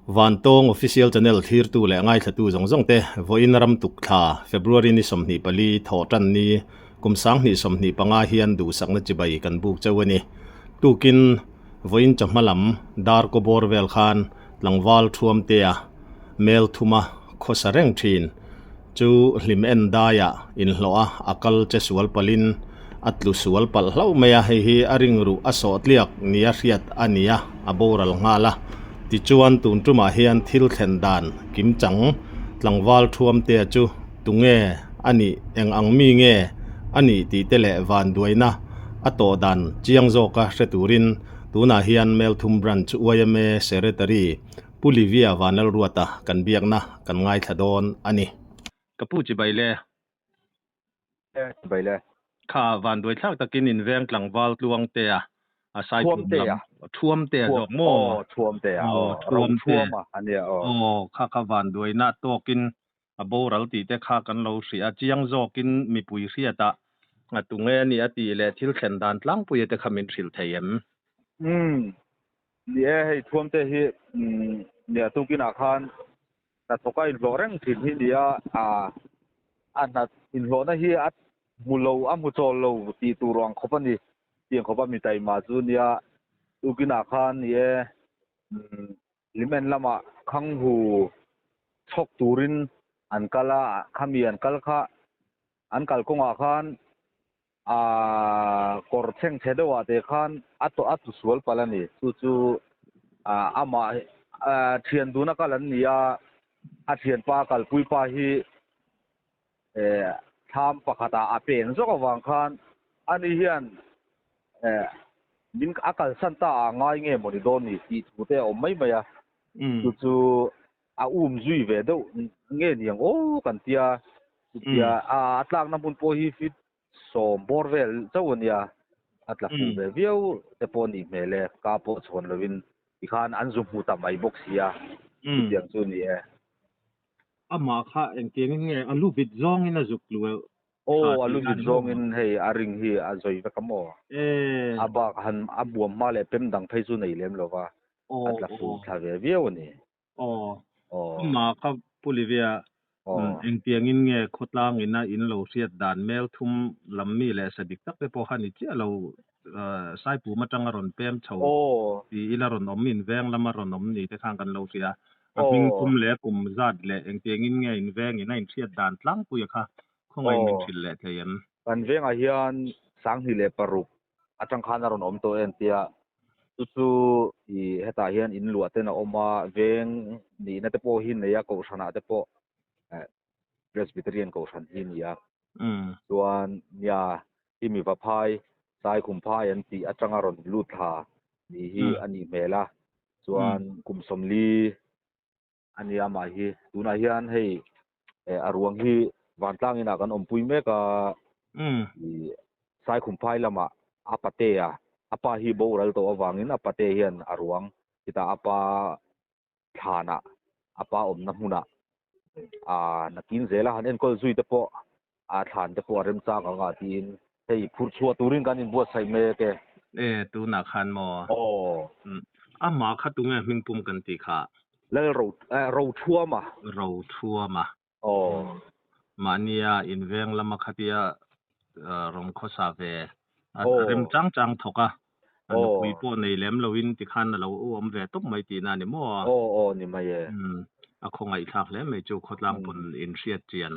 Vantawng Official Channel thlirtu leh ngaithlatu zawng zawng te, vawiin ram tuk thla, February ni 24, thawhtan ni, kum 2025 hian duhsakna chibai kan buk chauh a ni. Tukin, vawiin chawhma lam, dar kaw bawr vel khan tlangval Thuamtea mel thuma khawsa reng thin chu hlim en daiah inhlawh a, a kal che sual palhin a tlu sual palh hlauh mai a, hei hi a ring ruh a sawh tliak nia hriat a ni a, a boral nghal a. Tichuan tun tumah hian thil thlen dan kim chang tlangval Thuamtea chu tunge a nih, eng ang mi nge a nih tih te leh vanduaina a tawh dan chiang zawka hre turin tunah hian Melthum Branch yma Secretary Pu Livia Vanlalruata kan biakna kan ngaithla dawn a ni. Ka pu chibai le. Chibai le. Kha vanduai thlak takin in veng tlangval Tluangtea a Saipum lam Thuamtea zawk maw? Aw Thuamtea aw Rothuama a nia aw. Aw kha kha vanduaina tawkin a boral tih te kha kan lo hria a, chiang zawkin mipui hriatah a tunge a ni a tih leh thil thlen dan tlangpuia te kha min hrilh thei em? Umm Ni e, hei Thuamte hi nia tukinah khan hnathawk a inhlawh reng thin hi nia, a hna inhlawhna hi a hmu lo, a hmu chawl lo tih tur ang khawp a ni. Tiang khawpa mi taima chu nia tukinah khan ni e, Hlimen lamah Khanghu chhawk turin an kal a, khami an kal kha an kalkawngah khan A kawr thleng chhe deuh ah te khan a tawh a tu sual palh a ni. Chu chu amah thian duna kal an ni a, a thianpa kalpui pa hi thlam pakhat ah a peng zawk avang khan ani hian min a kalsan ta ah ngai nge maw ni dawn ni tih thu te a awm mai mai a. Chu chu a um zui ve deuh nge niang aw kan tia chutia a tlakna hmun pawh hi fit sawm bawr vel chauh a nia a tla fuh ve viau te pawh a nih hmel e ka pawh chhawn lovin tikhan an zu hmu ta mai bawk sia chutiang chu a ni e. Amah kha engtiangin nge a lu vit zawngin a zuk luh Aw a lu vit zawngin hei a ring hi a zawi vek a maw? A bak han a buam hma leh pem dang phei chu nei lem lova a tla fuh thla ve viau a ni. Aw. Amah kha Pu Livia engtiangin nge khawtlang ina in lo hriat dan mel thum lam mi leh sa dik tak te pawh kha ni chiah lo Saipum atanga rawn pem chho ti ila rawn awm in veng lama rawn awm ni te khan kan lo hria a. Hming tum leh kum zat leh engtiangin nge in veng in a inhriat dan tlangpuia kha khawngaih min hrilh leh thei em? Kan vengah hian 2006 atang khan a rawn awm tawh em tia chu chu i hetah hian in luah ten a awm a, veng nihna te pawh hi nei a, kohhranah te pawh Presbyterian kohhran hi a ni a. Chuan nia hi mi Vaphai Saikhumphai an tih atanga rawn lut thla nih hi a nih hmel a, chuan kum 40 a ni amah hi. Tunah hian hei a ruang hi vantlang inah kan awmpui mek a, Saikhumphai lamah a patea, a pa hi boral tawh avangin a pate hian a ruang chutah a pa thlanah a pa awmna hmunah nakin zela han enkawl zui te pawh a thlan te pawh a remchang ang a tiin hei phurh chhuah turin kan inbuatsaih mek e. E tunah khan maw? Aw. Amah kha tunge hmingpum kan tih kha? Lal Ro Rothuama. Rothuama. Aw. Mahnia inveng lama khatia rawn khawsa ve a rem chang chang thawk a, a nupui pawh nei lem loin tikhan a lo awm ve tawp mai tihna a ni maw? Aw aw ni mai e. A khawngaihthlak hle mai chu khawtlang pawn inhriat chian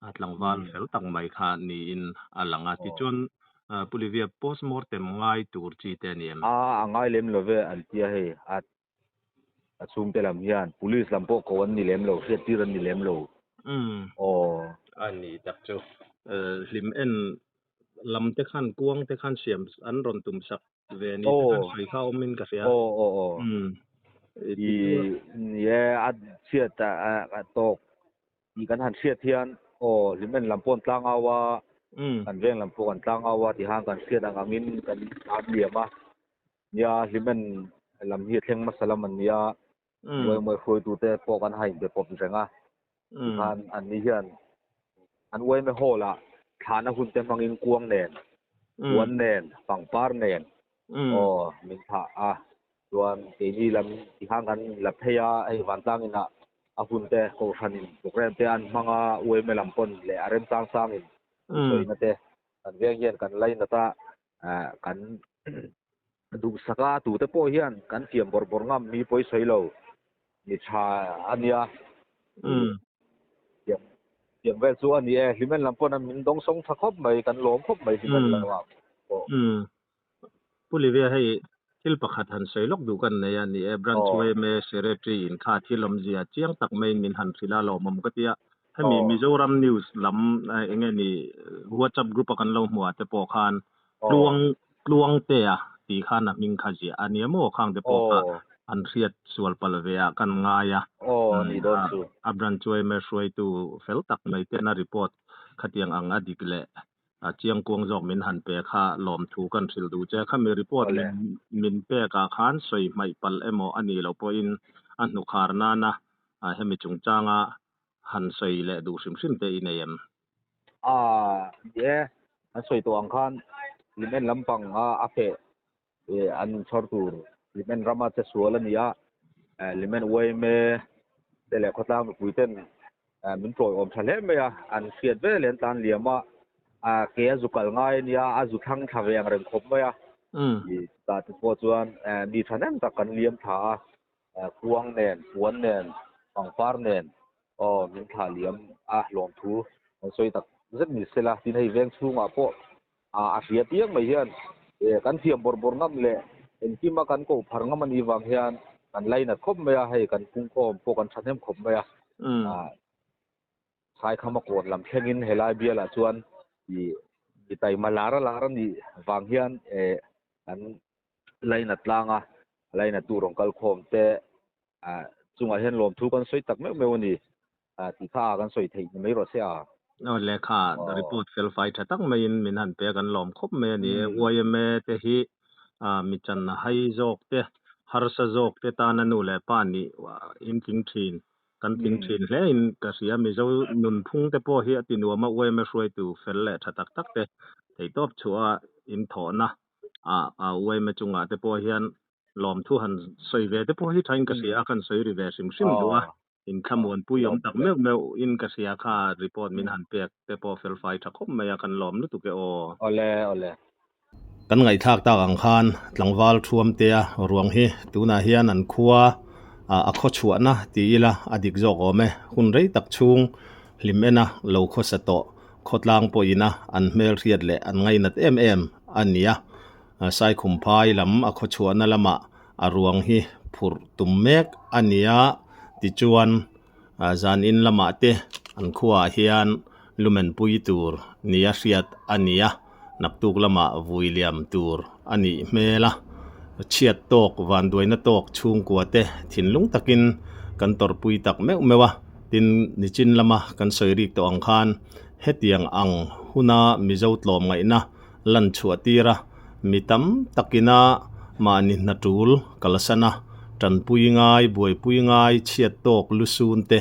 a tlangval fel tak mai kha niin a lang a. Tichuan Pu Livia postmortem ngai tur chi te a ni em? A a ngai lem lo ve an tia hei a A chhungte lam hian police lam pawh ko an ni lem lo, hriattir an ni lem lo. Umm. Aw. A ni tak chu. Hlim en lam te khan kuang te khan siam an rawn tum sak ve ni te khan sawi kha awm in ka hria. Aw aw aw. Umm. I ni e a chhiat a tawk tih kan han hriat hian aw hlim en lam pawh an tlang au a, kan veng lam pawh kan tlang au a tihan kan hriat ang angin kan an liam a. Nia, Hlimen lam hi a thleng hmasa lam an nia, uaimawih hruaitute pawh kan hain be pawp reng a, tikhan an ni hian an uaime hall ah thlahna hun te hmangin kuang nen, puan nen, pangpar nen aw min thlah a. Chuan keini lam tikhan kan la phei a, hei vantlang inah a hun te kohhranin program te an hmang a, UMA lam pawn leh a remchang sangin sawina te kan veng hian kan lainat a, kan duhsak a, tute pawh hian kan fiam bawrh bawrh ngam mi pawi sawi lo mi tha a nia. Tiang vel chu a ni e, Hlimen lam pawn min dawng sawng tha khawp mai, kan lawm khawp mai Hlimen lamah pawh. Pu Livia hei thil pakhat han sawi lawk duh kan nei a ni e, Branch YMA Secretary in kha thil awmzia chiang tak maiin min han hrilh a lawmawm ka ti a, hemi Mizoram News lam eng nge ni WhatsApp group a kan lo hmuh ah te pawh khan Tluang Tluangtea tih khan a hming kha ziah a nia maw khang te pawh kha an hriat sual palh ve ah kan ngai a, a Branch YMA hruaitu fel tak mai ten a report khatiang ang a dik leh A chiangkuang zawk min han pe kha lawmthu kan hrilh duh che. Khami report min pek ah khan sawi hmaih palh emaw a nih loh pawhin a hnukhar nana hemi chungchanga han sawi leh duh hrim hrim te i nei em? A ni e, an sawi tawh ang khan Limen lampang a a feh an inchhawr tur Limen rama che sual a ni a, Limen yma te leh khawtlang mipui ten Min ṭawiawm ṭha hle mai a, an hriat ve leh an tlan liam a, ke a zu kal ngai a nia, a zu thlang thla ve ang reng khawp mai a. Chutah te pawh chuan mi ṭhahnem tak kan liam thla a, kuang nen, puan nen, pangpar nen aw min thlah liam a, lawmthu kan sawi tak zet ni se la, tin hei veng chhungah pawh a hria piang mai hian kan thiam bawrh bawrh ngam leh engkima kan koh phar ngam a nih vang hian kan lainat khawp mai a, hei kan pungkhawm pawh kan thahnem khawp mai a. Saikhama kawn lam thlengin helai bialah chuan i taima lar a lar a nih vang hian kan lainat tlang a, lainattu rawn kal khawm te chungah hian lawmthu kan sawi tak meuh meuh a ni. Tih kha a kan sawi theih ni mai rawh se a. Aw lehkha report fel fai tha tak maiin min han pe a kan lawm khawp mai a ni e. Yma te hi mi chan hai zawk te, harsa zawk te tana nu leh pa nih in tling thin, kan tling thin hle in ka hria. Mizo nunphung te pawh hi a ti nuam a, yma hruaitu fel leh tha tak tak te theihtawp chhuah a in thawhna ah yma chungah te pawh hian lawmthu han sawi ve te pawh hi thain ka hria a, kan sawi ri ve hrim hrim duh a. Inthlamuanpui awm tak meuh meuh in ka hria kha report min han pek te pawh fel fai tha khawp mai a kan lawm lutuk e aw. Awle awle. Kan ngaihthlak tak ang khan tlangval Thuamtea ruang hi tunah hian an khua a khaw chhuahna ti ila a dik zawk awm e. Hun rei tak chhung hlim ena lo khawsa tawh khawtlang pawhina an hmel hriat leh an ngainat em em a ni a. Saikhumphai lam a khaw chhuahna lamah a ruang hi phurh tum mek a ni a, tichuan zan in lamah te an khuaah hian lumen pui tur nia hriat a ni a, naktuk lamah vui liam tur a nih hmel a, chhiat tawk vanduaina tawk chhungkua te thinlung takin kan tawrhpui tak meuh meuh a, tin nichin lama kan sawi rik tawh ang khan hetiang ang huna Mizo tlawmngaihna lan chhuah tir a, mi tam takina mahni hna tul kalsan a, tanpui ngai, buaipui ngai, chhiat tawk lusun te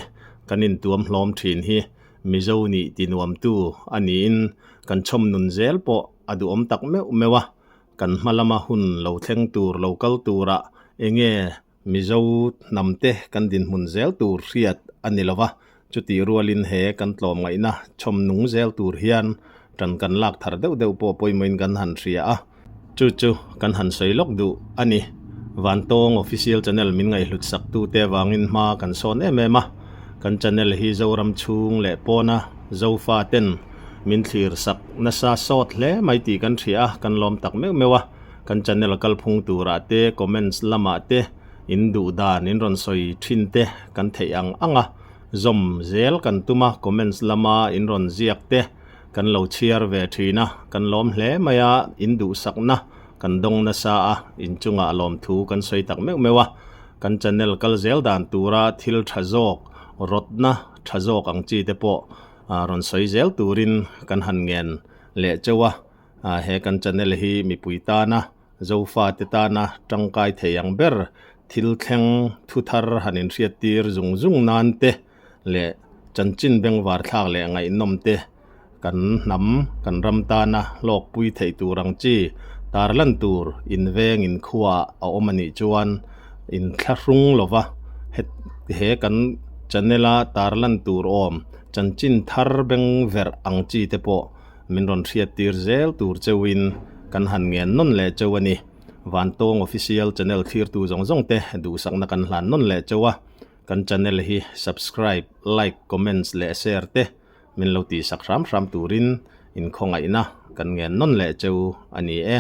kan intuam hlawm thin hi Mizo nih ti nuamtu a niin kan chhawm nun zel pawh a duhawm tak meuh meuh a, kan hma lama hun lo thleng tur lo kal turah enge Mizo hnamte kan dinhmun zel tur hriat a ni lo va, chutih rualin he kan tlawmngaihna chhawm nung zel tur hian tan kan lak thar deuh deuh pawh pawimawhin kan han hria a, chu chu kan han sawi lawk duh a ni. Vantawng Official Channel min ngaihhlut saktute avangin hma kan sawn em em a, kan channel hi Zoram chhung leh pawna Zofa ten min thlir sak nasa sawt hle mai tih kan hria a, kan lawm tak meuh meuh a. Kan channel kalphung turah te, comments lamah te, in duh dan in rawn sawi thin te kan theih ang ang a, zawm zel kan tum a, comments lama in rawn ziak te kan lo chhiar ve thin a, kan lawm hle mai a, in duhsakna kan dawng nasa a, in chungah lawmthu kan sawi tak meuh meuh a, kan channel kal zel dan tura thil tha zawk, rawtna tha zawk ang chi te pawh rawn sawi zel turin kan han ngen leh cheu a. He kan channel hi mipui tana Zofate tana tangkai thei ang ber thil thleng thu thar han inhriat tir zung zung nan te leh chanchin bengvar thlak leh ngaihnawm te kan hnam kan ram tana hlawkpui theih tur ang chi Tarlan tur in veng in khuaah a awm a nih chuan in thlahrung lova he kan channel a tarlan tur awm chanchin thar beng verh ang chi te pawh min rawn hriat tir zel tur cheuhin kan han ngen nawn leh cheu a ni. Vantawng Official channel thlirtu zawng zawng te duhsakna kan hlan nawn leh cheu a, kan channel hi subscribe, like, comments leh share te min lo tihsak hram hram turin inkhawngaihna kan ngen nawn leh cheu a ni e.